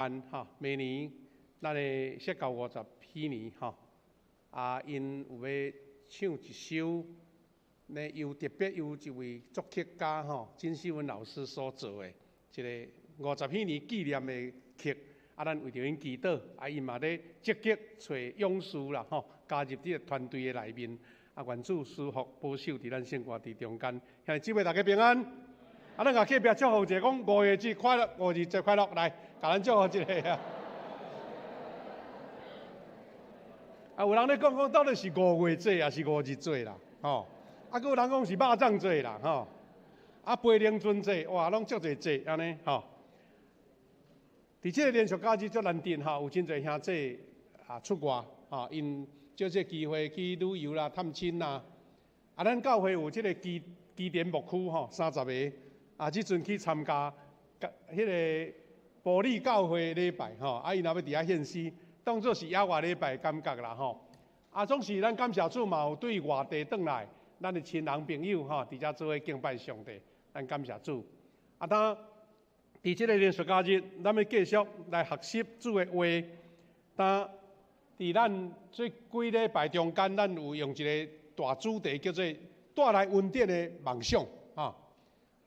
辦吼，明年咱的釋教50禧年吼，啊，𪜶有欲唱一首，呢由特別由一位作曲家吼金希文老師所做的一個五十禧年紀念的曲，啊，咱為著𪜶祈禱，啊，𪜶嘛咧積極揣勇士啦吼，加入這個團隊的內面，啊，願主賜福保守佇咱聖歌隊中間，兄弟姊妹大家平安。啊，咱共隔壁祝福一下，講五月節快樂，五月節快樂，來，共咱祝福一下啊！啊，有人咧講講到底是五月節抑是五日節啦，吼！啊，閣有人講是肉粽節啦，吼！啊，飛龍船節，哇，攏足濟節按呢，吼！佇這個連續假日足難得吼，有真濟兄弟啊出外，吼，𪜶藉這個機會去旅遊啦、探親啦。啊，咱教會有這個基基點牧區吼，30個。啊，這陣去參加，彼个埔里教會禮拜吼，啊，𪜶若欲佇遐獻詩，當做是野外禮拜的感覺啦吼。啊，總是咱感謝主嘛，有對外地轉來，咱的親人朋友吼，佇遮做伙敬拜上帝，咱感謝主。啊，當佇這个連續假日，咱欲繼續來學習主的話。當佇咱這幾禮拜中間，咱有用一个大主題叫做帶來恩典的夢想，吼。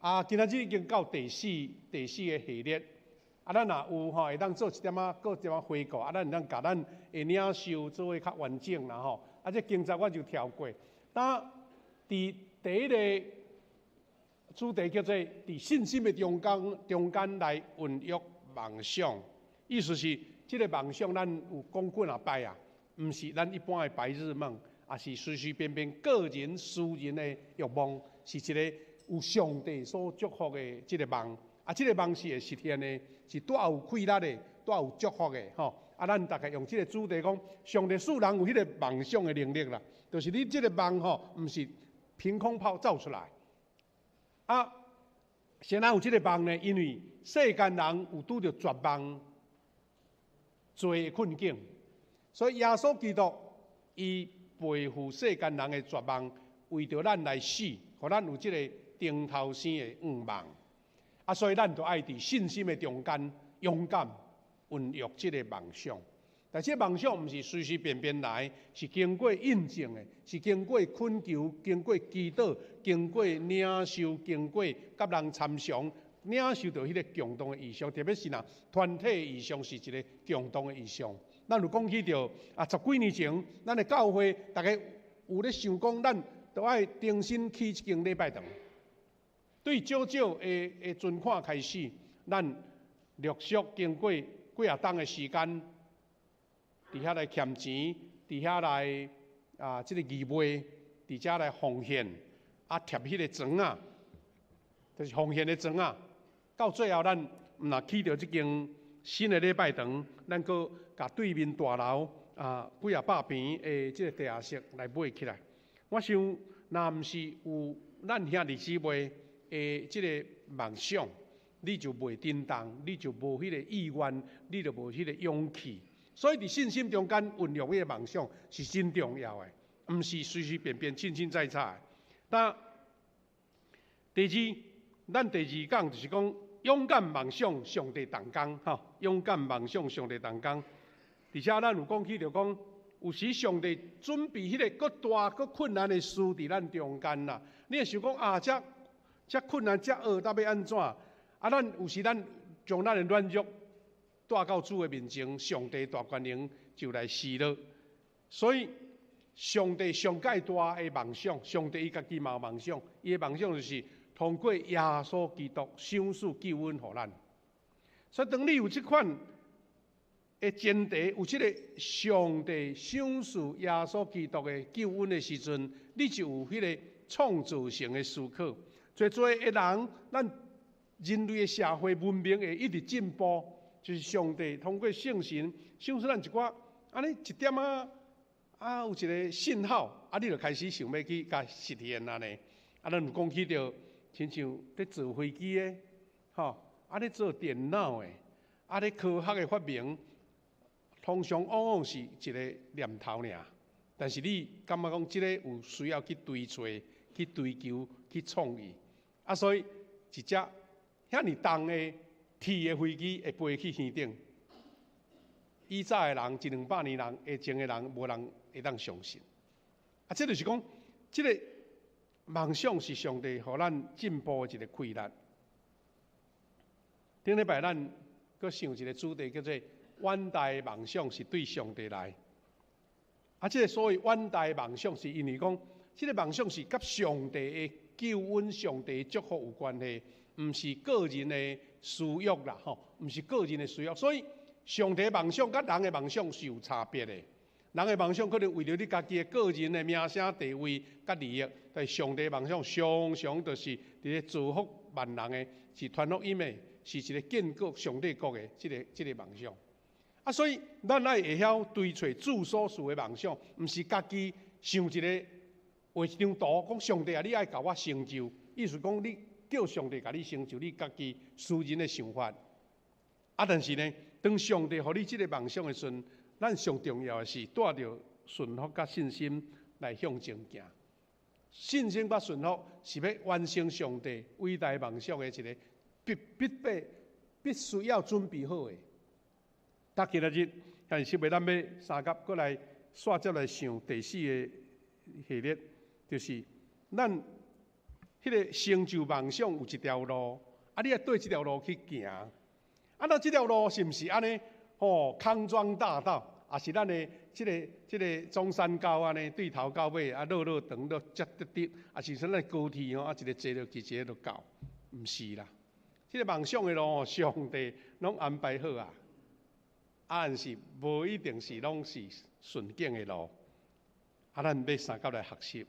啊，今仔日已經到第四個系列，啊，咱若有吼會當做一點仔，閣一點仔回顧，啊，咱會當共咱的領袖做伙較完整啦吼。啊，這經節我就跳過。當佇第一个主題叫做佇信心的中間來孕育夢想，意思是這个夢想咱有講幾若擺啊，毋是咱一般的白日夢，也是隨隨便便個人私人的慾望，是一个有上帝所祝福的這个夢，啊，這个夢是會實現的，是帶有氣力的，帶有祝福的，吼。啊，咱大概用這个主題講，上帝賜人有彼个夢想的能力啦，就是你這个夢吼，毋是憑空泡造出來。啊，啥人有這个夢呢？因為世間人有拄著絕望、罪的困境，所以耶穌基督伊背負世間人的絕望，為著咱來死，予咱有這个重頭生的願望，啊，所以咱就愛佇信心的中間勇敢孕育這個夢想。但這個夢想毋是隨隨便便來，是經過印證的，是經過懇求、經過祈禱、經過領受、經過佮人參詳，領受著彼个共同的異象，特別是若團體異象是一个共同的異象。咱有講起著啊，十幾年前，咱的教會逐家有咧想講，咱著愛重新起一間禮拜堂。對少少的存款開始，咱陸續經過幾啊冬的時間，佇遐來儉錢，佇遐來啊，這个義賣，佇遮來奉獻，啊貼彼个磚仔，就是奉獻的磚仔。到最後，咱毋若起著這間新的禮拜堂，咱閣共對面大樓啊幾啊百坪的這个地下室來買起來。我想，若毋是有咱兄弟姊妹的這个夢想，你就袂振動，你就無彼个意願，你就無彼個勇氣。所以佇信心中間孕育彼个夢想是真重要的，毋是隨隨便便、凊凊彩彩的。但第二，咱第二講就是講勇敢夢想，上帝同工，吼，勇敢夢想，上帝同工。而且咱有講起著講，有時上帝準備彼个閣大閣困難的事佇咱中間啦。你會想講啊，這困難，這厄，到欲按怎？啊，咱有時咱將咱的軟弱帶到主的面前，上帝大權能就來施落。所以，上帝上蓋大的夢想，上帝伊家己嘛有夢想，伊的夢想就是通過耶穌基督賞賜救恩予咱。所以，當你有這款的前提，有這个上帝賞賜耶穌基督的救恩的時陣，你就有彼个創造性的思考。濟濟的人，咱人類的社會文明會一直進步，就是上帝通過聖神賞賜咱一寡，按呢一點仔啊，有一个信號，啊，你就開始想欲去共實現按呢。啊，咱有講起著，親像咧造飛機的，吼，啊咧做電腦的，啊咧科學的發明，通常往往是一个念頭爾，但是你感覺講這个有需要去追揣、去追求、去創意。啊，所以一隻遐爾重的鐵的飛機會飛去天頂，以早的人，一兩百年人，以前的人，無人會當相信。啊，這就是講，這个夢想是上帝予咱進步的一个氣力。頂禮拜咱閣想一个主題，叫做遠大的夢想是對上帝來。啊，這个所謂遠大的夢想，是因為講，這个夢想是佮上帝的救恩、上帝的祝福有關係，毋是個人的私欲啦，吼，毋是個人的私欲。所以，上帝夢想佮人的夢想是有差別的。人的夢想可能為著你家己的個人的名聲、地位佮利益，但是上帝夢想常常就是佇咧造福萬人的，是傳福音的，是一个建國上帝國的這个夢想。啊，所以咱愛會曉追揣主所賜的夢想，毋是家己想一个畫一張圖，講上帝啊，你愛共我成就，意思講你叫上帝共你成就你家己私人的想法。啊，但是呢，當上帝予你這个夢想的時陣，咱上重要的是帶著順服佮信心來向前行。信心佮順服是欲完成上帝偉大夢想的一个必必備、必須要準備好的。搭今仔日，但是欲咱欲相佮閣來煞接來想第四个系列，就是咱彼个成就夢想有一條路，啊，你愛對這條路去行。啊，那這條路是毋是按呢？吼，康莊大道，抑是咱的這个中山高按呢，對頭到尾啊，落落長落遮直直，抑是說咱高鐵吼，啊，一个坐落去，一个就到，毋是啦。這个夢想的路吼，上帝攏安排好啊，啊，但是無一定是攏是順境的路。啊，咱欲相佮來學習，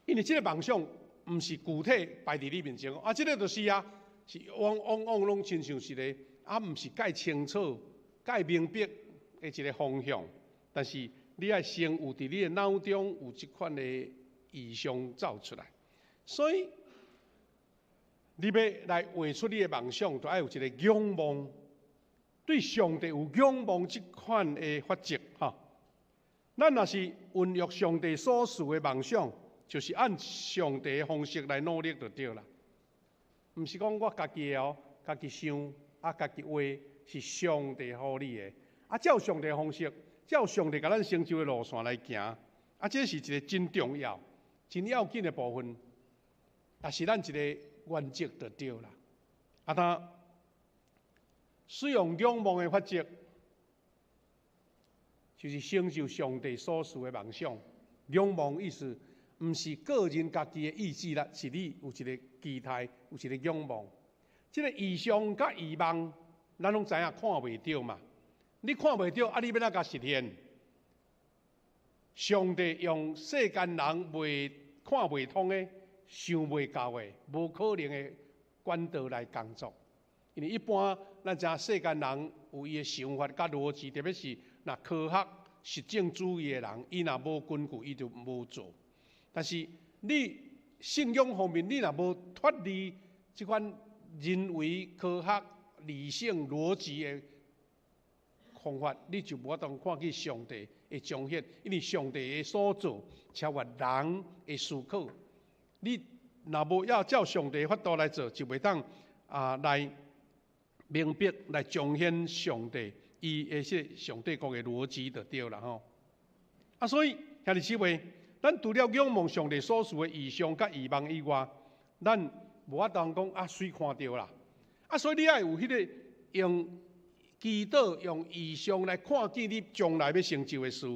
因為這个夢想毋是具體擺佇你面前，啊，這个就是啊，是往往往攏親像一个啊，毋是蓋清楚、蓋明白的一个方向，但是你愛先有佇你的腦中有這款的異象走出來，所以你欲來畫出你的夢想，就愛有一个仰望，對上帝有仰望這款的法則吼。咱若是孕育上帝所賜的夢想，就是按上帝的方式來努力就對啦。毋是講我家己的哦，家己想啊，家己畫，是上帝予你的。啊，照上帝的方式，照上帝共咱成就的路線來行。啊，這是一个真重要、真要緊的部分，也是咱一个原則就對啦。啊，他使用仰望的法則，就是成就上帝所賜的夢想。仰望意思，毋是個人家己的意志啦，是你有一个期待，有一个仰望。這个異象佮異夢，咱攏知影看袂著嘛。你看袂著，啊，你欲按怎共實現？上帝用世間人袂看袂通的、想袂到的、無可能的管道來工作。因為一般咱知影世間人有伊的想法佮邏輯，特別是若科學實證主義的人，伊若無根據，伊就無做。但是你信仰方面，你若無脫離這款人為科學、理性邏輯的方法，你就無法度看見上帝的彰顯，因為上帝的所做超越人的思考。你若無要照上帝的法度來做，就袂當啊來明白來彰顯上帝伊的這个上帝國的邏輯就對啦吼。啊，所以兄弟姊妹，咱除了仰望上帝所賜的異象佮異夢以外，咱無法度講啊，隨看著啦。啊，所以你愛有彼个用祈禱、用異象來看見你將來欲成就的事，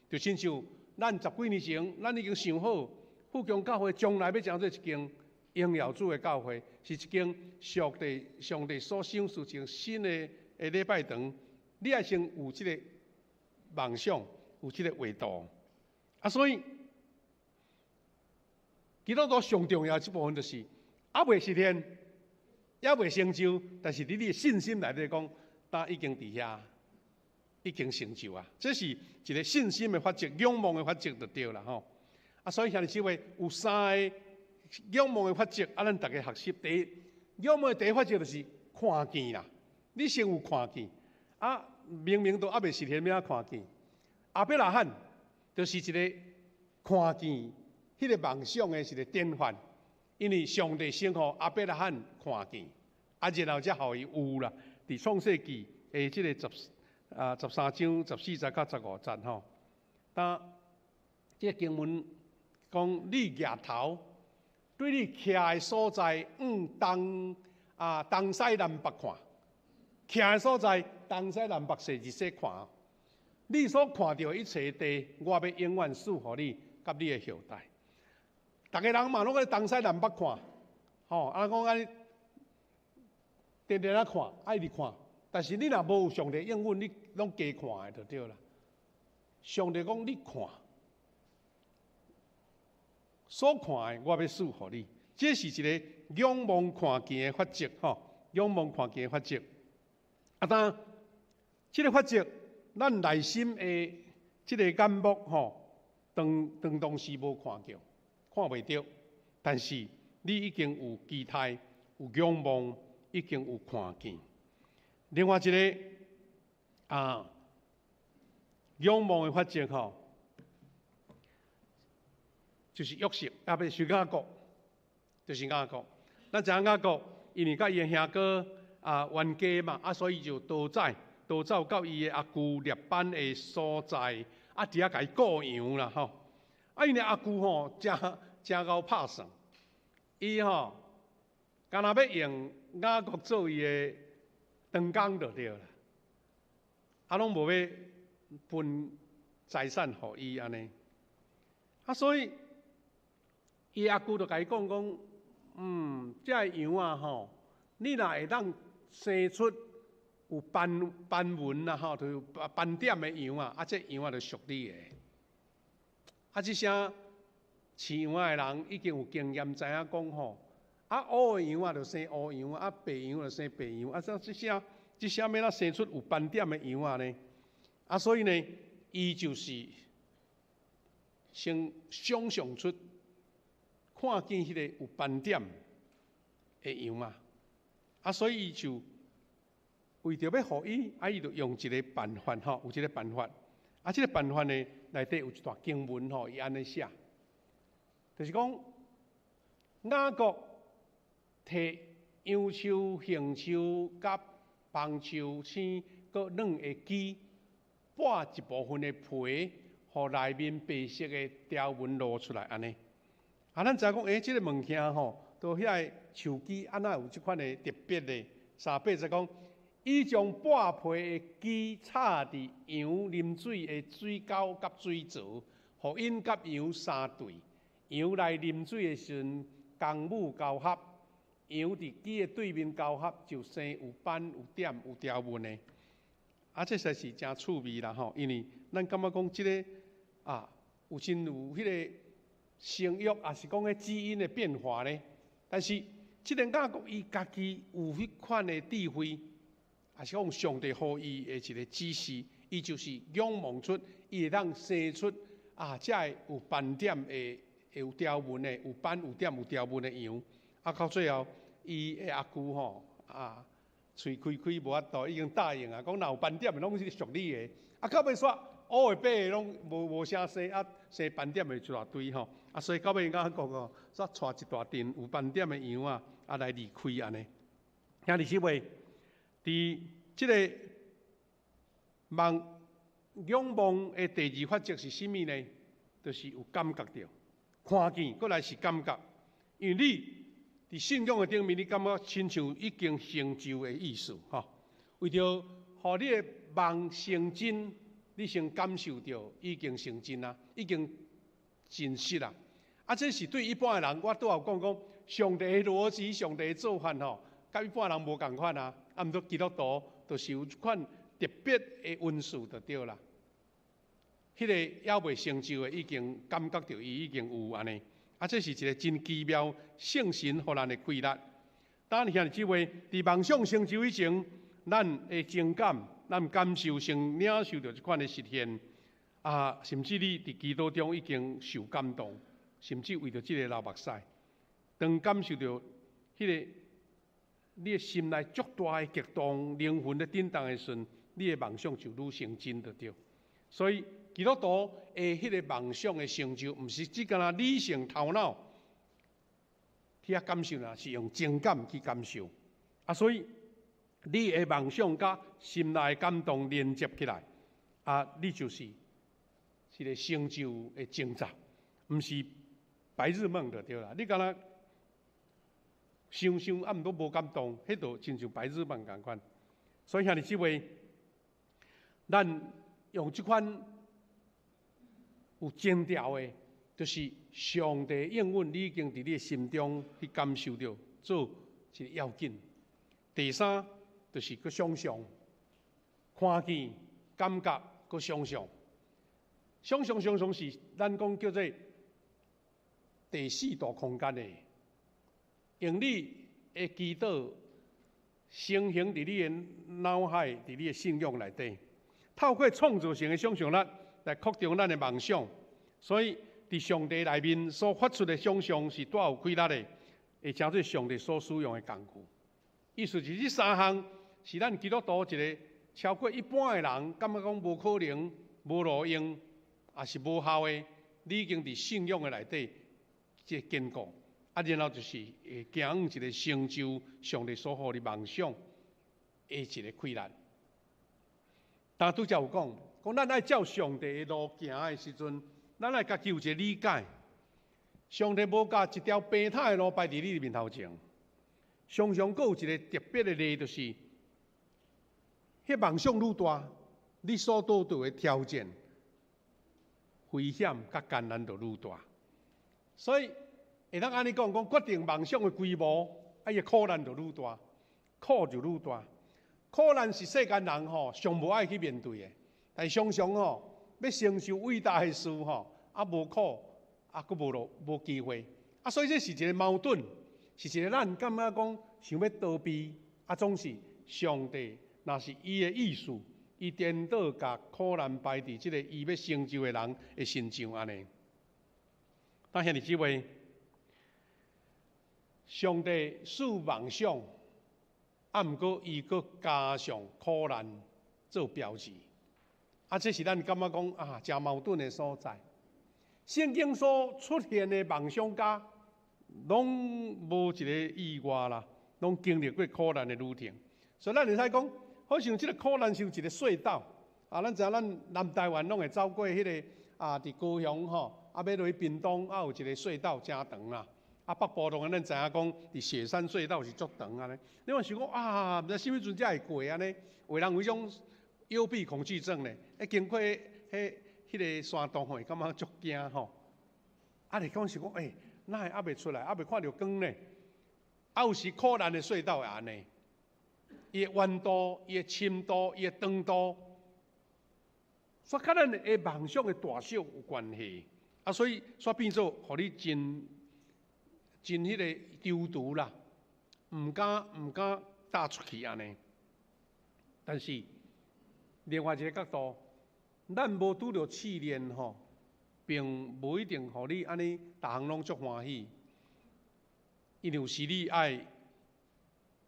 就親像咱十幾年前，咱已經想好，富強教會將來欲成做一間榮耀主的教會，是一間上帝上帝所賞賜一間新的的禮拜堂。你愛先有這个夢想，有這个畫圖。啊，所以基督徒上重要這部分就是，猶未實現，猶未成就，但是佇你的信心內底講，呾已經佇遐，已經成就啊！這是一个信心的法則，仰望的法則就對啦吼。啊，所以兄弟姊妹有三个仰望的法則，啊，咱逐家學習。第一，仰望的第一法則就是看見啦。你先有看見，啊，明明都猶未實現，欲按怎看見？亞伯拉罕就是一个看見彼个夢想的一个典範，因為上帝先予亞伯拉罕看見，啊，然後才予伊有啦。佇創世記的這个十啊13章14節到15節吼。當這個經文講，你舉頭對你徛的所在，向東西南北看，徛的所在東西南北踅一踅看。你所看著一切地，我欲永遠賜予你佮你的後代。逐个人嘛攏咧東西南北看，吼，啊講按呢定定仔看，愛一直看。但是你若無有上帝應允，你攏假看的就對啦。上帝講你看，所看的我欲賜予你，這是一个仰望看見的法則，吼，仰望看見的法則。啊，當這个法則，咱內心的這个眼目，吼，當當當時無看見，看袂著，但是你已經有期待、有仰望，已經有看見。另外一个啊，仰望的法則，吼，就是約瑟，啊，不是雅各，就是雅各。咱知影雅各，因為佮伊的兄哥啊冤家嘛，啊，所以就逃走，逃走到伊的阿舅列班的所在，啊，佇遐共伊顧羊啦，吼。啊，𪜶的阿舅吼，誠誠𠢕拍算，伊吼，敢若欲用雅各做伊的長工就對啦，啊，攏無欲分財產予伊按呢。啊，所以伊阿舅就共伊講講，這个羊啊吼，你若會當生出有斑斑紋啊吼，就是斑點的羊啊，啊，這羊啊就屬你的。啊，這聲飼羊仔的人已經有經驗，知影講吼，啊，烏的羊啊就生烏羊，啊，白羊就生白羊，啊，這這聲這聲欲怎生出有斑點的羊仔呢？啊，所以呢，伊就是先想象出看見彼個有斑點的羊仔，啊，所以伊就為著欲予伊，啊，伊就用一个辦法吼，有一个辦法，啊，這个辦法呢，內底有一段經文吼，伊按呢寫，就是講雅各提楊樹、杏樹佮枋樹青閣軟的枝，擘一部分的皮，予內面白色的條紋露出來，按呢。啊，咱知影講，欸，這个物件吼，佇遐个樹枝按怎有這款的特別的？3、8節講，伊將擘皮的枝插佇羊啉水的水溝佮水槽，予𪜶佮羊相對。羊來啉水的時陣，公母交合，羊佇枝的對面交合，就生有斑、有點、有條紋的。啊，這實在是誠趣味啦吼，因為咱感覺講這个啊，有真有彼个生育，抑是講彼基因的變化呢？但是這个雅各伊家己有彼款的智慧，抑是講上帝予伊的一个指示，伊就是仰望出伊會當生出啊，這个有斑點的、有條紋的、有斑有點有條紋的羊。啊，到最後，伊的阿舅吼啊，喙開開無法度，已經答應啊，講若有斑點的攏是屬你的。啊，到尾煞烏的白的攏無無啥生，啊，生斑點的一大堆吼。啊，所以到尾雅各哦，煞帶一大陣有斑點的羊仔，啊來離開按呢。兄弟姊妹，佇這个夢仰望的第二法則是啥物呢？就是有感覺著，看見，閣來是感覺，因為你佇信仰的頂面，你感覺親像已經成就的意思，吼。為著予你的夢成真，你先感受著已經成真啊，已經真實啦。啊，這是對一般的人，我拄仔有講講，上帝的邏輯、上帝的做法吼，佮一般人無仝款啊。啊，毋過基督徒就是有這款特別的恩賜就對啦。彼个猶未成就的，已經感覺著伊已經有按呢。啊，這是一个真奇妙聖神予咱的啟力。當兄弟姊妹佇夢想成就以前，咱的情感、咱感受先領受著這款的實現。啊，甚至你佇基督中已經受感動，甚至為著這个流目屎，當感受著彼个你的心內足大的激動、靈魂咧震動的時陣，你的夢想就愈成真就對。所以基督徒的彼个夢想的成就，毋是只干焦理性頭腦去遐感受啦，是用情感去感受。啊，所以你的夢想佮心內感動連接起來，啊，你就是一個成就的徵兆，毋是白日夢就對啦。你敢若想想啊，毋過無感動，彼就親像白日夢仝款。所以兄弟姊妹，咱用這款有徵兆的，就是上帝應允你已經佇你的心中去感受著，做一個要緊。第三，就是閣想象、看見、感覺，閣想象。想象常常是咱講叫做第四度空間的，用你的祈禱成形佇你的腦海，佇你的信仰內底，透過創造性的想象力來擴張咱的夢想。所以，佇上帝內面所發出的想象是帶有氣力的，會成做上帝所使用的工具。意思是這三項是咱基督徒一個超過一般的人，感覺講無可能、無路用，也是無效的。你已經佇信仰的內底這個堅固，啊，然後就是會行往一個成就上帝所予你夢想的一個氣力。但拄才有講，講咱愛照上帝的路行的時陣，咱愛家己有一個理解。上帝無共一條平坦的路擺佇你面頭前，常常閣有一個特別的例，就是彼夢想愈大，你所拄著的挑戰、危險佮艱難就愈大。所以會當按呢講，講決定夢想的規模，啊，伊的苦難就愈大，苦就愈大。苦難是世間人吼上無愛去面對的，但是常常吼欲成就偉大的事吼，啊無苦，啊閣無路無機會，啊所以這是一個矛盾，是一個咱感覺講想欲逃避，啊總是上帝若是伊的意思，伊顛倒共苦難擺佇這個伊欲成就的人的身上按呢。但兄弟姊妹，上帝賜夢想，啊，毋過伊閣加上苦難做標誌，啊，這是咱感覺講啊，誠矛盾的所在。聖經所出現的夢想家，攏無一個意外啦，攏經歷過苦難的旅程。所以咱會使講，好像這個苦難像一個隧道啊，咱知影咱南台灣攏會走過彼個啊，佇高雄吼，啊，欲落去屏東啊，有一個隧道誠長啦。啊，北部當然咱知影講，佇雪山隧道是足長按呢。你嘛想講啊，毋知啥物陣才會過按呢？有的人有彼種幽閉恐懼症咧，一經過彼個山洞吼，會感覺足驚吼。啊，你講想講，欸，哪會猶未出來，猶未看著光咧？啊，有時苦難的隧道會按呢，伊的彎度、伊的深度、伊的長度，煞佮咱的夢想的大小有關係。啊，所以煞變做予你真真彼個躊躇啦，毋敢踏出去按呢。但是另外一個角度，咱無拄著試煉吼，並無一定予你按呢逐項攏足歡喜。因為有時你愛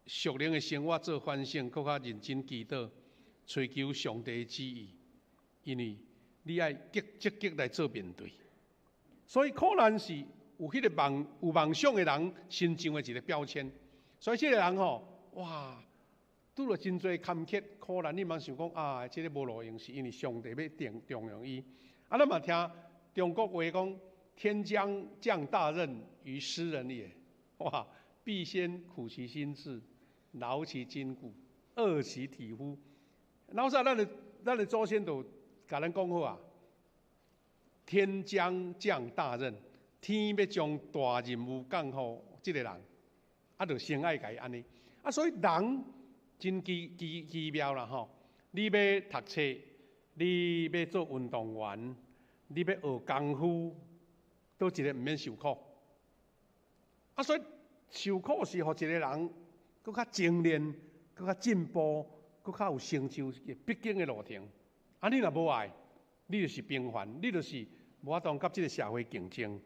屬靈的生活做反省，閣較認真祈禱，追求上帝的旨意。因為你愛積積極來做面對，所以苦難是有彼個夢有夢想的人身上的一個標籤。所以這個人吼，哇，拄著真濟坎坷苦難，你毋通想講啊，這個無路用，是因為上帝欲重重用伊。啊，咱嘛聽中國話講，天將降大任於斯人也，哇，必先苦其心志，勞其筋骨，餓其體膚。老早咱的祖先就共咱講好啊，天將降大任，天欲將大任務降予這個人，啊，就先愛共伊按呢。啊，所以人真奇奇奇妙啦吼！你欲讀冊，你欲做運動員，你欲學功夫，佗一个毋免受苦。啊，所以受苦是予一個人閣較精煉、閣較進步、閣較有成就的必經的路程。啊，你若無愛，你就是平凡，你就是無法度佮這個社會競爭。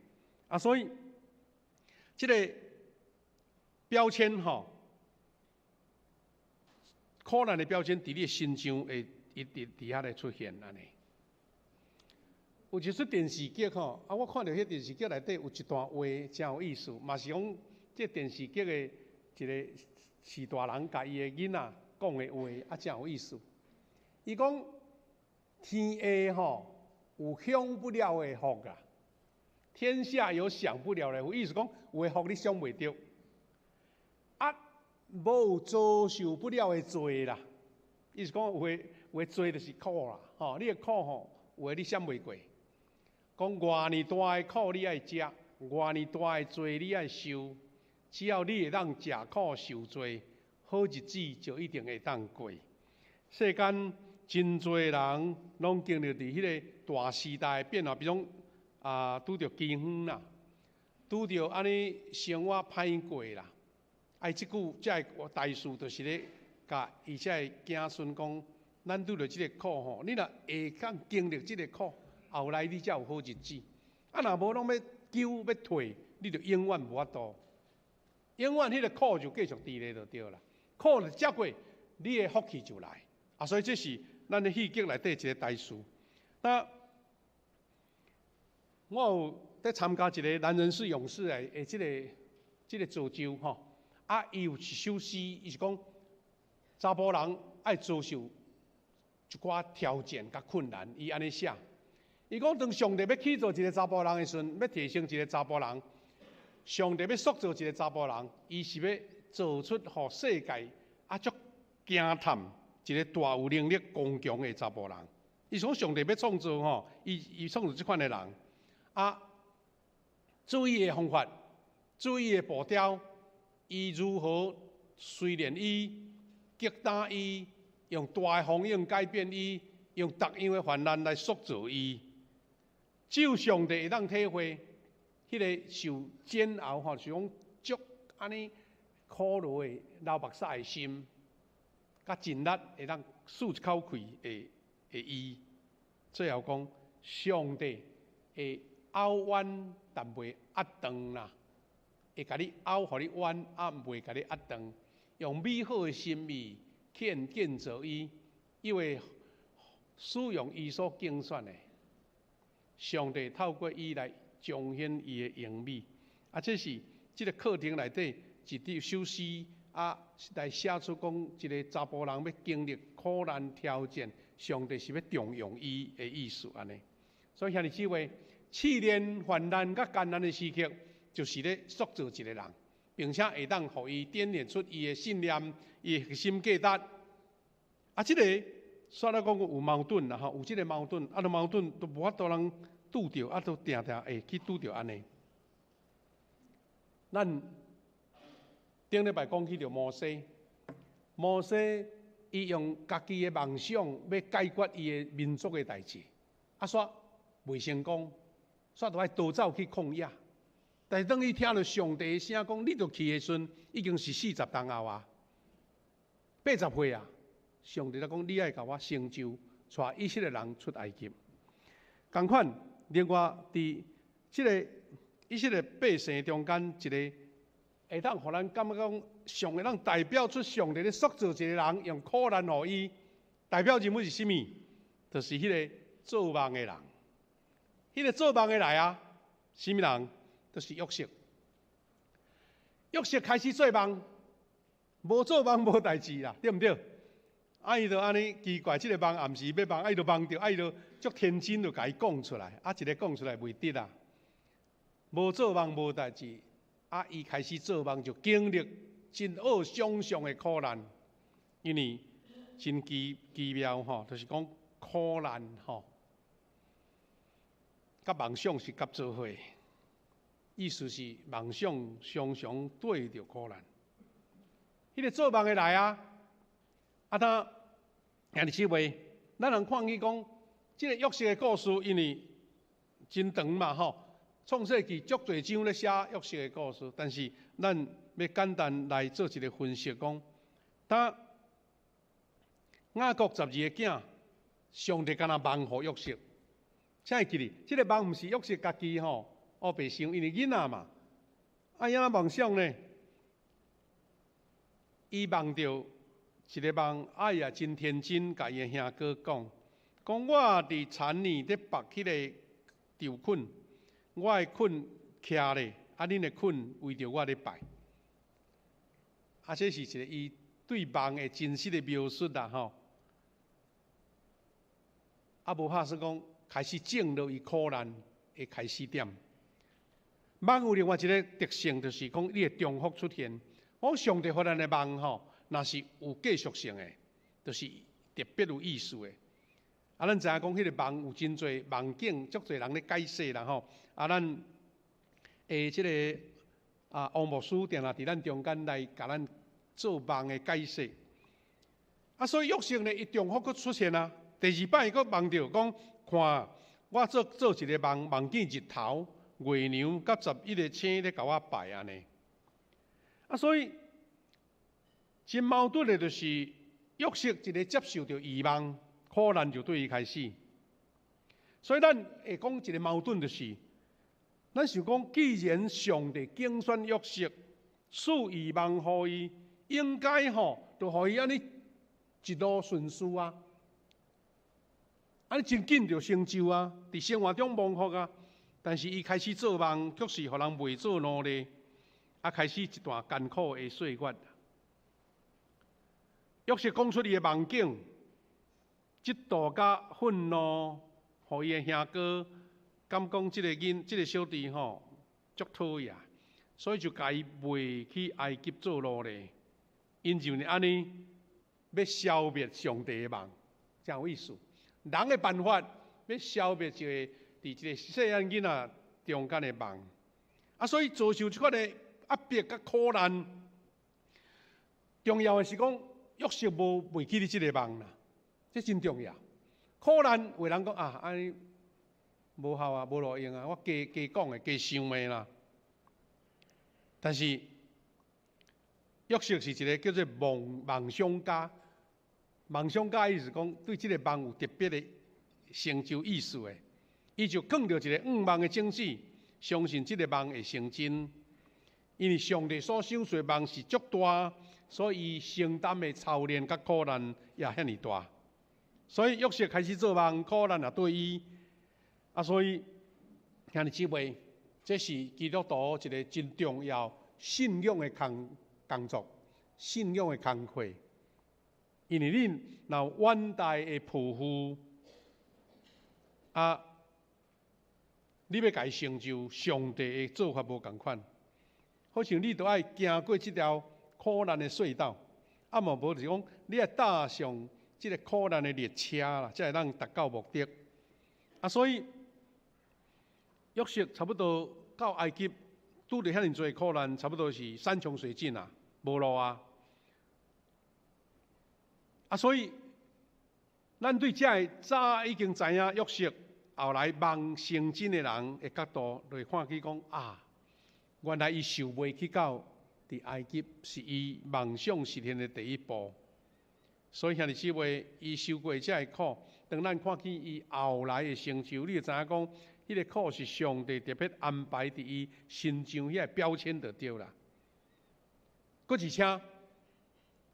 啊，所以這個標籤吼，苦難的標籤佇你的身上會一直佇遐咧出現按呢。有一齣電視劇吼，啊，我看著彼電視劇內底有一段話誠有意思，嘛是講這電視劇的一個序大人共伊的囡仔講的話啊，誠有意思。伊講天下吼有享不了的福啊，天下有享不了的福，意思講有的福你享袂著，啊，無有遭受不了的罪啦。意思講有的罪就是苦啦，吼，你的苦吼，有的你閃袂過。講偌爾大的苦你愛食，偌爾大的罪你愛受，只要你會當食苦受罪，好日子就一定會當過。世間真濟人攏經歷佇彼个大時代變化，比如講啊，拄著饑荒啦，拄著按呢生活歹過啦。啊，這句這个大事就是咧，共伊這个子孫講，咱拄著這个苦吼，你若會當經歷這个苦，後來你才有好日子。啊，若無攏欲救欲退，你就永遠無法度，永遠彼个苦就繼續佇咧就對啦。苦就食過，你的福氣就來。啊，所以這是咱的戲劇內底一个大事。那我有佇參加一个男人是勇士的這个造就吼。啊，伊有一首詩，伊是講查埔人愛遭受一寡挑戰佮困難，伊按呢寫。伊講當上帝欲起造一个查埔人的時陣，欲提升一个查埔人，上帝欲塑造一个查埔人，伊是欲做出予世界啊足驚嘆一个大有能力、剛強的查埔人。伊講上帝欲創造吼，伊創造這款的人，啊，注意的方法，注意的步調。伊如何訓練伊、擊打伊，用大的風湧改變伊，用逐樣的患難來塑造伊。只有上帝會當體會彼个受煎熬吼，是講足按呢苦勞的流目屎的心，佮盡力會當舒一口氣的伊。最後講，上帝會拗彎，但袂壓斷啦。會共你拗，予你彎，啊，袂共你壓斷。用美好的心意去建造伊，因為使用伊所揀選的，上帝透過伊來彰顯伊的榮美。啊，這是這个課程內底一首詩啊，來寫出講一个查埔人欲經歷苦難挑戰，上帝是欲重用伊的意思按呢。所以兄弟姊妹，試煉、患難佮艱難的時刻，就是咧塑造一个人，並且會當予伊展現出伊的信念、伊的核心價值。啊，這个煞來講有矛盾啦吼，有這个矛盾，啊，都矛盾都無法度通拄著，啊，都定定會去拄著按呢。咱頂禮拜講起著摩西，摩西伊用家己的夢想欲解決伊的民族的代誌，啊，煞袂成功，煞著愛逃走去曠野。但是當伊聽著上帝的聲講，你著去的時陣，已經是40冬後啊，80歲啊。上帝就講，你愛共我成就，帶以色列人出埃及。仝款，另外佇這个以色列百姓中間，一个會當予咱感覺講，上會當代表出上帝咧塑造一个人，用苦難予伊，代表人物是啥物？就是彼个做夢的人。彼个做夢的來啊，啥物人？就是約瑟。約瑟開始做夢，無做夢無代誌啦，對毋對？啊，伊就按呢奇怪，這个夢暗時欲夢，啊，伊就夢著，啊，伊就足天真，就共伊講出來，啊，一个講出來袂得啦。無做夢無代誌，啊，伊開始做夢就經歷真惡想像的苦難，因為真奇奇妙吼，就是講苦難吼，佮夢想是合做伙。意思是夢想常常對著苦難。彼个做夢的來啊，啊他兄弟姊妹，咱通看見講，這个約瑟的故事，因為真長嘛吼，創世記足濟章咧寫約瑟的故事，但是咱欲簡單來做一个分析，講，當雅各十二個囝，上帝敢若夢予約瑟，請會記得，這个夢毋是約瑟家己吼。烏白想，因為囡仔嘛，啊，按怎夢想呢？伊夢著一个夢，啊，伊也真天真，共伊的兄哥講，講我佇田裡咧縛彼个稻捆，我的捆徛咧，啊，恁的捆圍著我咧拜。啊，這是一个伊對夢的真實的描述啦吼。啊，無拍算講開始種落伊苦難的開始點。夢有另外一个特性，就是講你會重複出現。講上帝予咱的夢吼，若是有繼續性的，就是特別有意思的。啊，咱知影講彼个夢有真濟夢境，足濟人咧解釋啦吼。啊，咱的這个啊王牧師定定佇咱中間來共咱做夢的解釋。啊，所以約瑟呢，伊重複閣出現啊。第二擺伊閣夢著講，看我做做一个夢，夢見日頭、月娘佮11个星咧共我拜按呢。啊，所以真矛盾的就是約瑟一个接受著異夢，苦難就對伊開始。所以咱會講一个矛盾，就是，咱想講，既然上帝揀選約瑟，賜異夢予伊，應該吼，就予伊按呢一路順遂啊，按呢真緊就成就啊，佇生活中蒙福啊。但是伊開始做夢，卻是予人賣做奴隸，啊，開始一段艱苦的歲月。約瑟講出伊的夢境，嫉妒佮憤怒，予伊的兄哥感覺這个囡、這个小弟吼足討厭，所以就共伊賣去埃及做奴隸。𪜶認為按呢欲消滅上帝的夢，真有意思。人的辦法欲消滅一个佇這个細漢囡仔中間的夢，啊，所以遭受這款的壓迫佮苦難。重要的是講，約瑟無袂記得這个夢啦，這真重要。苦難有人講啊，按呢無效啊，無路用啊，我加加講的，加想的啦。但是約瑟是一个叫做夢夢想家，夢想家意思講對這个夢有特別的成就意思的，伊就囥著一个向望的種子，相信這个夢會成真。因為上帝所賞賜的夢是足大，所以伊承擔的操練佮苦難也遐爾大。所以約瑟開始做夢，苦難也對伊。啊，所以兄弟姊妹，這是基督徒一个真重要信仰的工工作，信仰的工課。因為你若有遠大的抱負，啊，你欲共伊成就，上帝的做法無仝款。好像你都愛行過這條苦難的隧道，啊，無無就是講，你愛搭上這个苦難的列車啦，才會當達到目的。啊，所以約瑟差不多到埃及，拄著遐爾濟苦難，差不多是山窮水盡啊，無路啊。啊，所以咱對這个早已經知影約瑟後來夢成真的人的角度來看起講啊，原來伊受賣去到佇埃及，是伊夢想實現的第一步。所以兄弟姊妹，伊受過這个苦，當咱看見伊後來的成就，你就知影講，彼个苦是上帝特別安排佇伊身上彼个標籤就對啦。閣而且，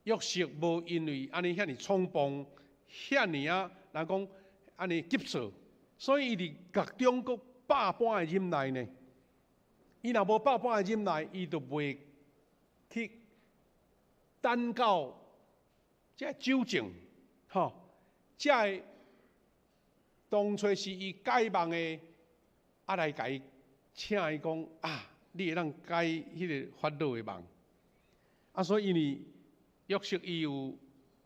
約瑟無因為按呢遐爾衝動，遐爾啊，人講按呢急躁，所以伊佇獄中閣百般的忍耐呢。伊若無百般的忍耐，伊就袂去等到這個酒政，吼，這个當初是伊解夢的，啊來共伊請伊講啊，你會當解彼个法老的夢。啊，所以因為約瑟伊有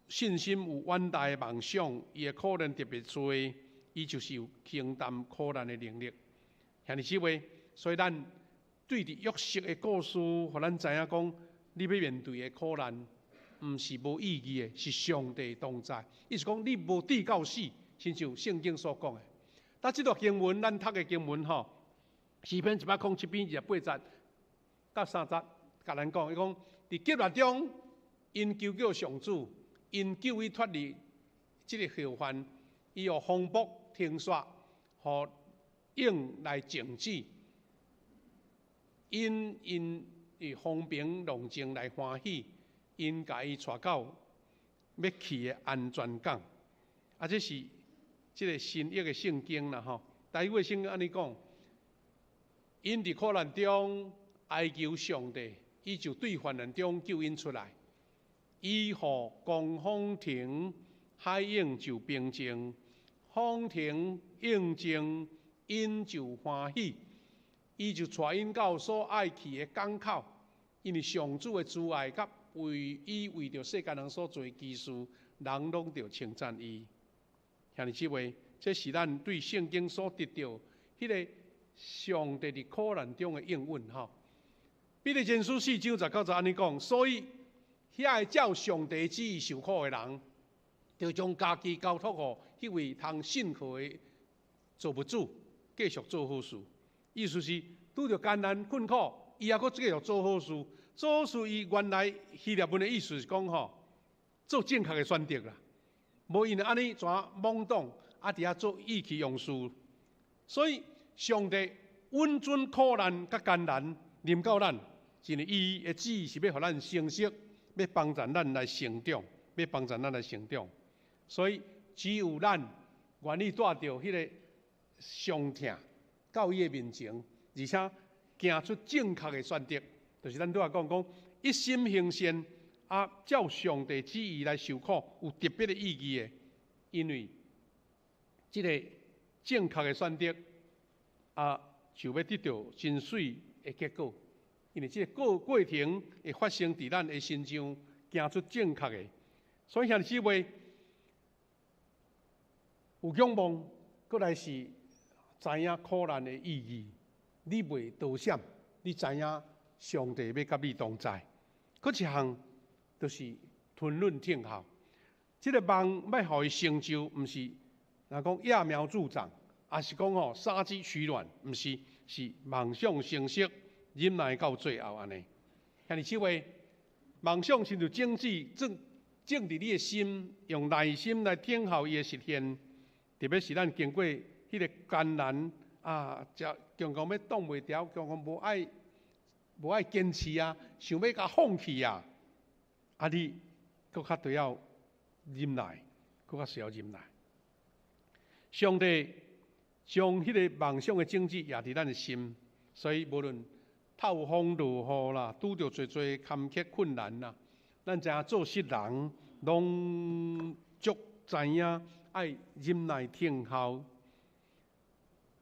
信心，有遠大的夢想，伊的苦難特別濟，伊就是有承擔苦難的能力。兄弟姊妹，所以咱對佇約瑟的故事，予咱知影講，你欲面對的苦難，毋是無意義的，是上帝同在。意思講，你無至到死，親像聖經所講的。但這段經文，咱讀的經文吼，詩篇107篇28節到30節，共咱講，伊講佇急難中，𪜶求告上主，𪜶救伊脫離這个禍患，伊予風暴停煞，予湧來靜止。𪜶因佇風平浪靜來歡喜，𪜶共伊帶到欲去的安全港。啊，這是這个新約的聖經啦吼。台語的聖經按呢講，𪜶佇苦難中哀求上帝，伊就對患難中救𪜶出來。伊予狂風停，海湧就平靜，風停湧靜，𪜶就歡喜。伊就帶𪜶到所愛去的港口，因為上主的慈愛佮為伊為著世間人所做的奇事，人攏著稱讚伊。兄弟姊妹，這是咱對聖經所得著彼个上帝佇苦難中的應允吼。彼得前書四章十九節按呢講，所以遐個照上帝旨意受苦的人，著將家己交託予彼位通信靠的造物主，繼續做好事。意思是拄著艱難困苦，伊猶閣繼續做好事。做好事，伊原來希臘文的意思是講吼，做正確的選擇啦。無因為按呢怎懵懂，啊佇遐做意氣用事。所以上帝允准苦難佮艱難臨到咱，是因為伊的旨意是欲予咱成熟，欲幫助咱來成長，欲幫助咱來成長。所以只有咱願意帶著彼个傷痛到伊的面前，而且行出正確的選擇，就是咱拄仔講講一心行善，啊，照上帝旨意來受苦，有特別的意義的，因為這个正確的選擇，啊，就欲得著真媠的結果。因為這个過程會發生佇咱的身上，行出正確的。所以兄弟姊妹有仰望，閣來是知影苦難的意義。你袂躲閃，你知影上帝欲佮你同在。閣一項就是吞忍等候。這个夢欲予伊成就，毋是若講揠苗助長，抑是講吼殺雞取卵，毋是，是夢想成熟，忍耐到最後按呢。兄弟姊妹，夢想親像種子種種佇你的心，用耐心來等候伊的實現。特別是咱經過彼个艱難啊，才強強欲擋袂牢，強強無愛堅持啊，想欲共放棄啊，啊你閣較著要忍耐，閣較需要忍耐。上帝將彼个夢想的種子掖佇咱的心，所以無論透風落雨啦，拄著濟濟坎坷困難啦，咱知影做穡人攏足知影愛忍耐等候。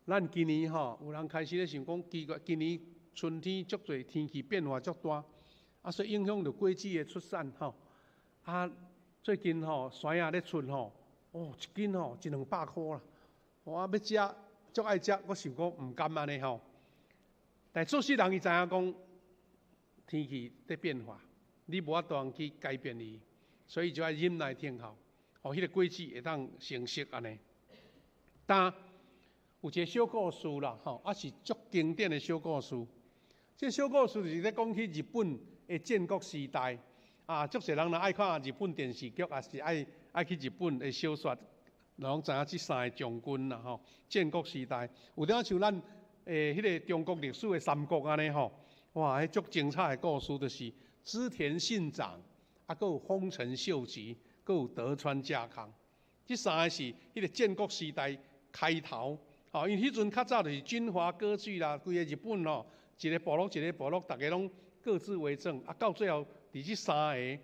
咱今年吼，有人開始咧想講，奇怪，今年春天足濟天氣變化足大，啊，所以影響著果子的出產吼。啊，最近吼，山仔咧出吼，哦，一斤吼一兩百箍啦。我欲食，足愛食，我想講毋甘按呢吼。但做穡人伊知影講天氣佇變化，你無法度去改變伊，所以就愛忍耐等候，予彼个果子會當成熟按呢。但有一个小故事啦，吼，啊是足經典的小故事。這个小故事就是咧講起日本的戰國時代，啊，足濟人若愛看日本電視劇，抑是愛去日本的小說，攏知影這三个將軍啦，吼。戰國時代有點像咱彼个中國歷史的三國按呢吼，哇，彼足精彩的故事就是織田信長，啊，閣有豐臣秀吉，閣有德川家康，這三个是彼个戰國時代開頭。吼，因為彼陣較早就是軍閥割據啦，規個日本吼，一个部落一个部落，逐家攏各自為政，啊，到最後佇這三个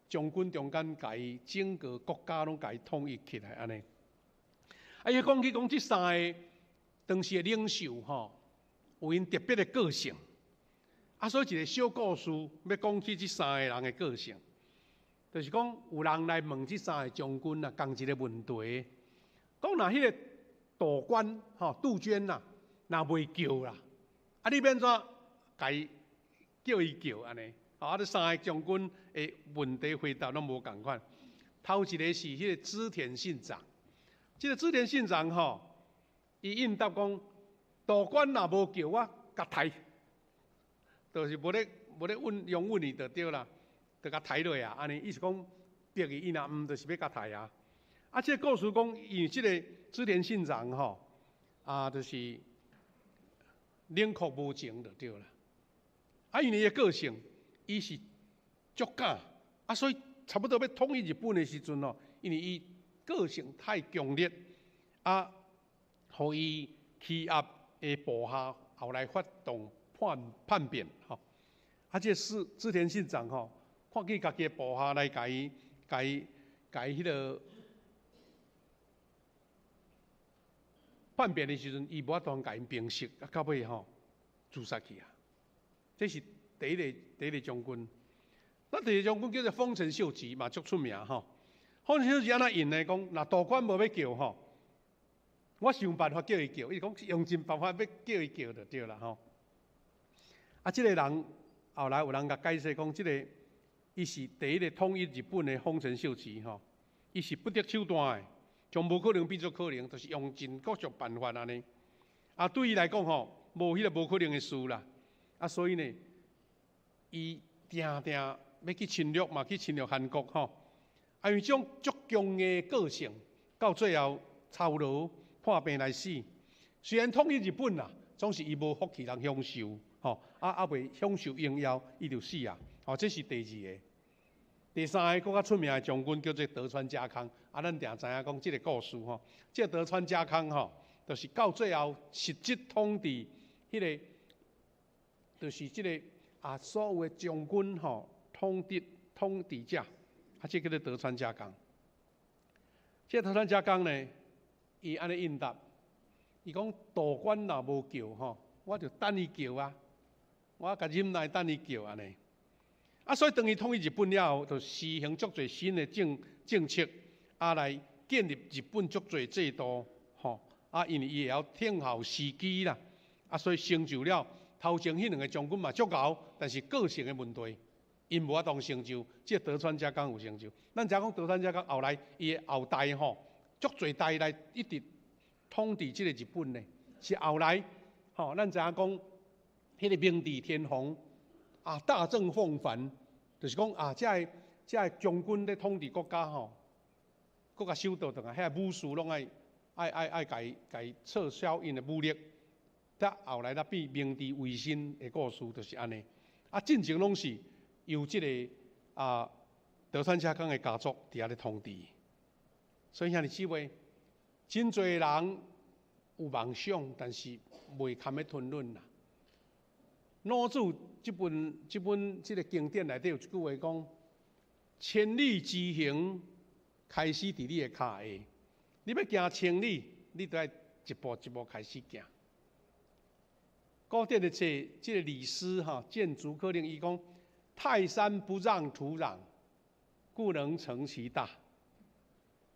將軍中間，共伊整個國家攏共伊統一起來按呢。啊，伊講起講這三个當時的領袖吼，有𪜶特別的個性。啊，所以一个小故事欲講起這三个人的個性，就是講有人來問這三个將軍啊，仝一个問題，講若彼个杜鵑吼，杜鵑啦，若袂叫啦，啊，你欲按怎共伊叫伊叫按呢？啊，這三个將軍的問題回答攏無仝款。頭一个是彼个織田信長，這个織田信長吼，伊應答講，杜鵑若無叫我，共刣，就是無咧問用問伊就對啦，就共刣落啊，按呢意思講逼伊，伊若毋就是欲共刣啊。啊，這个故事講，因為這个織田信長吼，啊，就是冷酷無情就對啦。啊，因為伊的個性，伊是足敢，啊，所以差不多欲統一日本的時陣吼，因為伊個性太強烈，啊，予伊欺壓的部下後來發動叛變吼。啊，這個是織田信長吼，看見家己的部下來共伊、共伊、共伊彼个叛變的時陣，伊無法度共𪜶平息，啊，到尾吼自殺去啊！這是第一個將軍。那第二個將軍叫做豐臣秀吉嘛，足出名吼。豐臣秀吉按怎應呢？講若道觀無欲叫吼，我想辦法叫伊叫。伊講用盡辦法欲叫伊叫就對啦吼。啊，這個人後來有人共解釋講，這個伊是第一個統一日本的豐臣秀吉吼，伊是不擇手段的，將無可能變做可能，就是用盡各種辦法按呢。啊，對伊來講吼，無彼個無可能的事啦。啊，所以呢，伊定定欲去侵略嘛，去侵略韓國吼。啊，因為這種足強的個性，到最後操勞破病來死。雖然統一日本啦，總是伊無福氣通享受吼，啊，猶未享受榮耀，伊就死啊。吼，這是第二個。第三个閣較出名的將軍叫做德川家康。啊，咱定知影講這个故事吼，這個德川家康吼，就是到最後實質統治彼个，就是這个啊，所有的將軍吼，統治者，啊，這叫做德川家康。這個德川家康呢，伊按呢應答，伊講道觀若無叫吼，我就等伊叫啊，我共忍耐等伊叫按呢。啊，所以當伊統一日本了後，就實行足濟新的政策，啊，來建立日本足濟制度，吼。啊，因為伊會曉聽候時機啦，啊，所以成就了頭前彼兩个將軍嘛足𠢕，但是個性的問題，𪜶無法度成就。這個德川家康有成就。咱知影講德川家康後來伊的後代吼，足濟代來一直統治這個日本呢，是後來吼，咱知影講彼个明治天皇啊，大政奉還，就是講啊，這个將軍咧統治國家吼，閣共收倒轉來，遐武士攏愛共伊撤銷𪜶的武力，才後來才變明治維新的故事，就是按呢。啊，進前攏是由這個啊德川家康的家族佇遐咧統治。所以兄弟姊妹，真濟人有夢想，但是袂堪欲吞忍啦。老子這本這个經典內底有一句話講：千里之行，開始佇你的跤下。你欲行千里，你著愛一步一步開始行。古典的冊，這个李斯哈諫逐客令，伊講：泰山不讓土壤，故能成其大；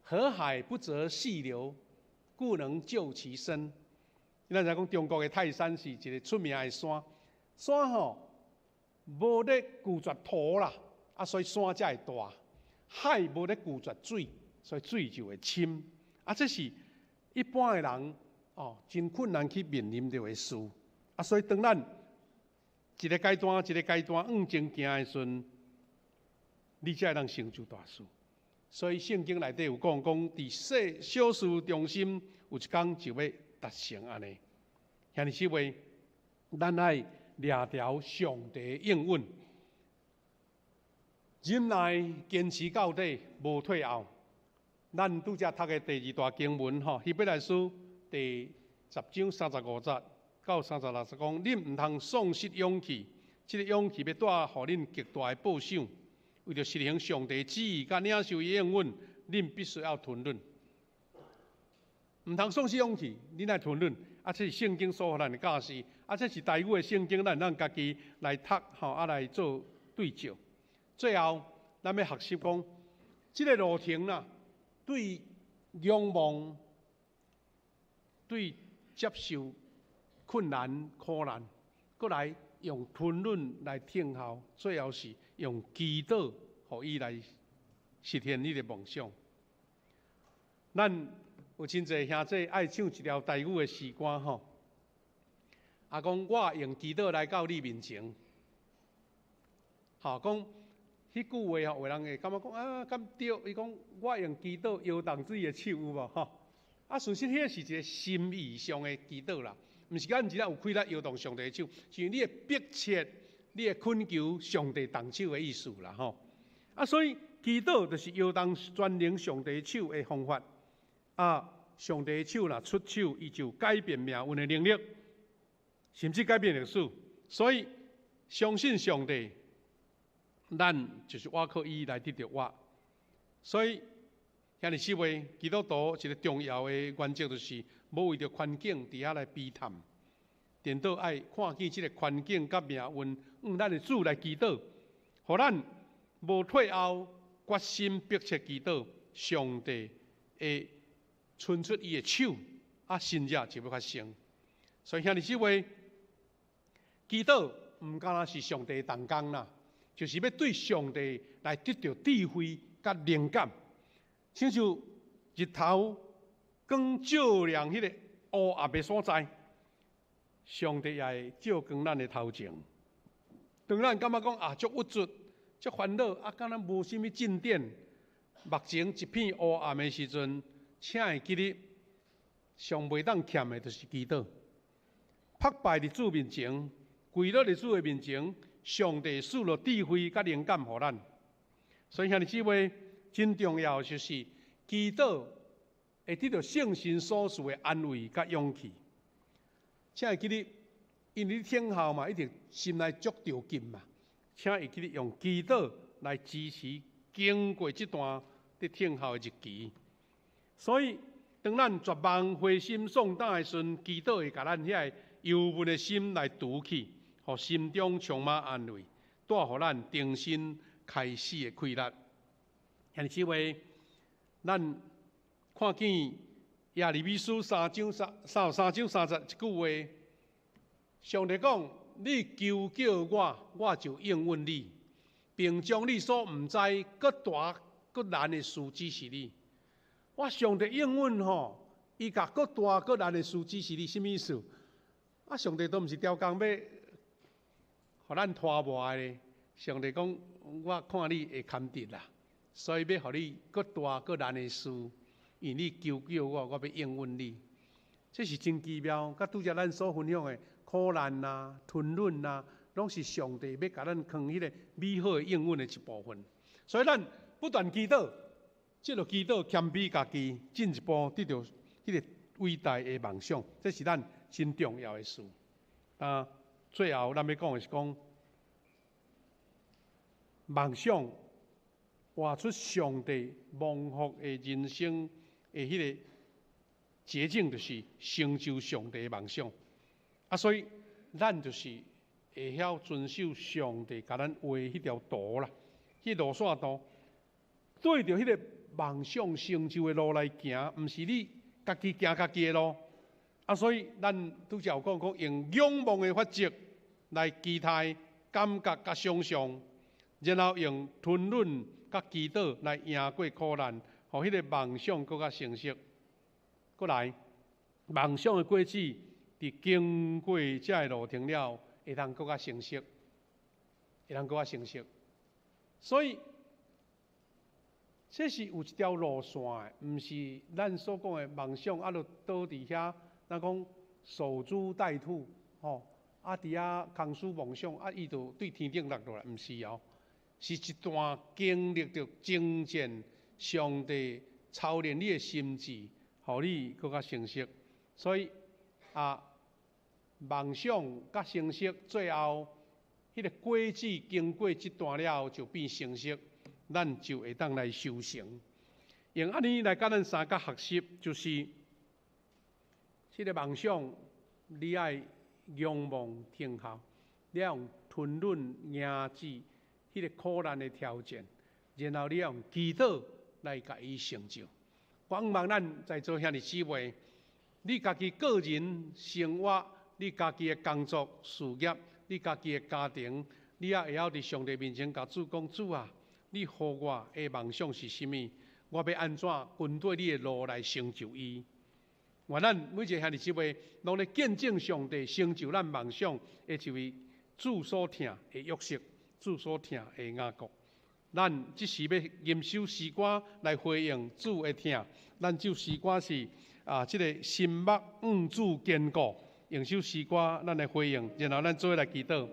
河海不擇細流，故能就其深。咱知講中國的泰山是一个出名的山，山吼無咧拒絕土啦，啊，所以山才會大；海無咧拒絕水，所以水就會深。啊，這是一般的人哦，真困難去面臨著的事。啊，所以當咱一个階段一个階段往前行的時陣，你才會當成就大事。所以聖經內底有講，講佇細小事忠心，有一工就欲達成按呢。兄弟姊妹，咱愛掠牢上帝應允，忍耐堅持到底，無退後。咱拄才讀的第二段經文吼，希伯來書第10章35節到36節講，恁毋通喪失勇氣，這个勇氣欲帶予恁極大的報賞。為著實行上帝旨意，佮領受伊應允，恁必須要吞忍。毋通喪失勇氣，恁愛吞忍。啊，這是聖經所予咱的教示。啊，這是台語的聖經，咱會當家己來讀吼，啊來做對照。最後，咱欲學習講，這个路程啦，對仰望、對接受困難、苦難，閣來用吞忍來聽候，最後是用祈禱，予伊來實現你的夢想。咱有真濟兄弟愛唱一條台語的詩歌吼，啊講我用祈禱來到你面前，吼講彼句話吼，有人會感覺講啊，敢對？伊講我用祈禱搖動水的手有無吼？啊，事實彼個是一个心意上的祈禱啦，毋是講真正有氣力搖動上帝的手，是你的迫切、你的懇求上帝動手的意思啦吼。啊，所以祈禱就是搖動全能上帝手的方法。啊，上帝手若出手，伊就改變命運的能力，甚至改變歷史。所以相信上帝，咱就是倚靠伊來得著活。所以，兄弟姊妹，基督徒一个重要的原則就是，無為著環境佇遐來悲嘆，顛倒愛看見這个環境佮命運，向咱的主來祈禱，予咱無退後，決心迫切祈禱，上帝會伸出伊的手，啊，神蹟就欲發生。所以兄弟姊妹，祈禱毋敢若是上帝的同工啦，就是欲對上帝來得著智慧佮靈感。親像日頭光照亮彼个烏暗的所在，上帝也會照光咱的頭前。當咱感覺講啊，足鬱卒、足煩惱，啊，敢若無啥物進展，目前一片烏暗的時陣，請會記得上袂當欠的，就是祈禱。拍敗佇主面前，跪落佇主的面前，上帝賜落智慧佮靈感予咱。所以兄弟姊妹，真重要就是祈禱會得著聖神所賜的安慰佮勇氣。請會記得，因為你等候嘛，一定心內足著緊嘛。請會記得用祈禱來支持經過這段佇等候的日期。所以，當咱絕望、灰心、喪膽的時陣，祈禱會共咱遐个憂悶的心來除去，予心中充滿安慰，帶予咱重新開始的氣力。兄弟姊妹，咱看見耶利米書33章30一句話，上帝講：你求叫我，我就應允你，並將你所毋知閣大閣難的事指示你。我上帝應允吼，伊共閣大閣難的事指示你，啥物意思？啊，上帝都毋是刁工欲予咱拖磨的。上帝講：我看你會堪得啦，所以欲予你閣大閣難的事，因為你求叫我，我欲應允你。這是真奇妙，佮拄才咱所分享的苦難啊、吞忍啊，攏是上帝欲共咱囥彼个美好的應允的一部分。所以咱不斷祈禱，這個祈禱謙卑家己，進一步得著彼个偉大的夢想，這是咱真重要的事。啊，最後咱欲講的是講夢想活出上帝蒙福的人生的彼个捷徑，就是成就上帝的夢想。啊，所以咱就是會曉遵守上帝共咱畫彼條圖啦，彼路線圖，對著彼个夢想成就的路來行，毋是你家己行家己的路。啊，所以咱拄才有講講用仰望的法則來期待、感覺佮想像，然後用吞忍佮祈禱來贏過苦難，予彼个夢想閣較清晰。閣來，夢想的果子佇經過這个路程了，會當閣較成熟，會當閣較成熟。所以，這是有一條路線的，毋是咱所講的夢想，啊，就倒佇遐，咱講守株待兔，吼，啊，佇遐空思夢想，啊，伊就對天頂落落來，毋是哦，是一段經歷著征戰，上帝操練你的心志，予你閣較成熟。所以啊，夢想佮成熟，最後彼个果子經過這段了後就變成熟，咱就會當來收成。用按呢來共咱三角學習，就是這个夢想，你愛仰望等候，你愛用吞忍迎接彼个苦難的挑戰，然後你愛用祈禱來共伊成就。我向望咱在座兄弟姊妹，你家己個人生活，你家己的工作事業，你家己的家庭，你也會曉佇上帝面前共主講：主啊，你予我的夢想是啥物？我欲按怎跟綴你的路來成就伊？願咱每一个兄弟姊妹，攏咧見證上帝成就咱夢想的一位主所疼的約瑟，主所疼的雅各。咱這時欲吟首詩歌來回應主的疼，咱這首詩歌是啊，這个心目向主堅固，用首詩歌咱來回應，然後咱做伙來祈禱。